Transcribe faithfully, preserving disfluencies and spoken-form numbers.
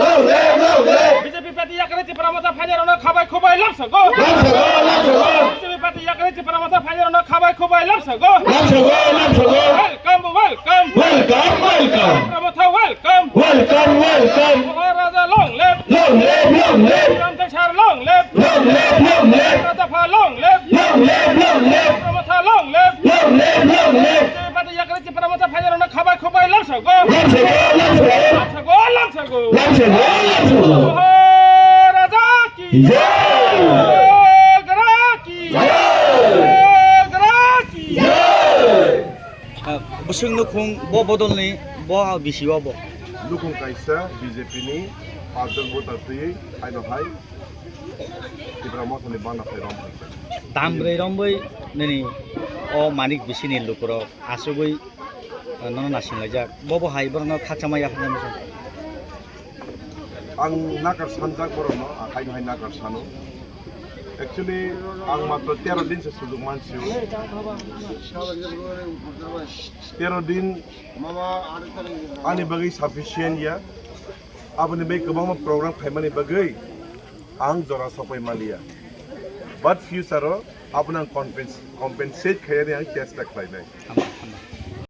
Long live, long live. B J P party yakni Tipra Motha phainairokno khabai khubai lamsago. Lamsago, lamsago. B J P party yakni Tipra Motha phainairokno khabai khubai lamsago. Lamsago, lamsago. Welcome, welcome. Welcome, welcome. Tipra Motha welcome. Welcome, welcome. Maharaja long live. Long live, long live. Ram Tensar long live. Long live, long live. Tipra Motha long live. Long live, long live. Tipra Motha long live. Long live, long live. B J P party yakni Tipra Motha phainairokno khabai khubai lamsago. Lamsago, lamsago. Lamsago, lamsago. Lamsago, lamsago. Maharaja ki. Jai. Nagra ki. Jai. Nagra ki. Jai. Ah, bwswk nukhung bo bodolni bo bisi o bo. Nukhung kaisa B J P ni pajak voter twi haino hai Tipra Mothani bana phai rom. Dam rwi romwi nini o manik bisini lukurok asugwi, ah, nono nasinglajak. Bobo hai borokno khakchangma yapharnai masa. Ang nakar sanjak borokno, ang haino hai nakar sano. Actually, ang matro tero din se sujuk mansio. Tero din ani bagwi sufficient ya. Aboni bagwi kwbangma program khaimani bagwi ang jora sokpai manliya. But future o abono ang compens-, compensate khaiyani ang chesta khlainai.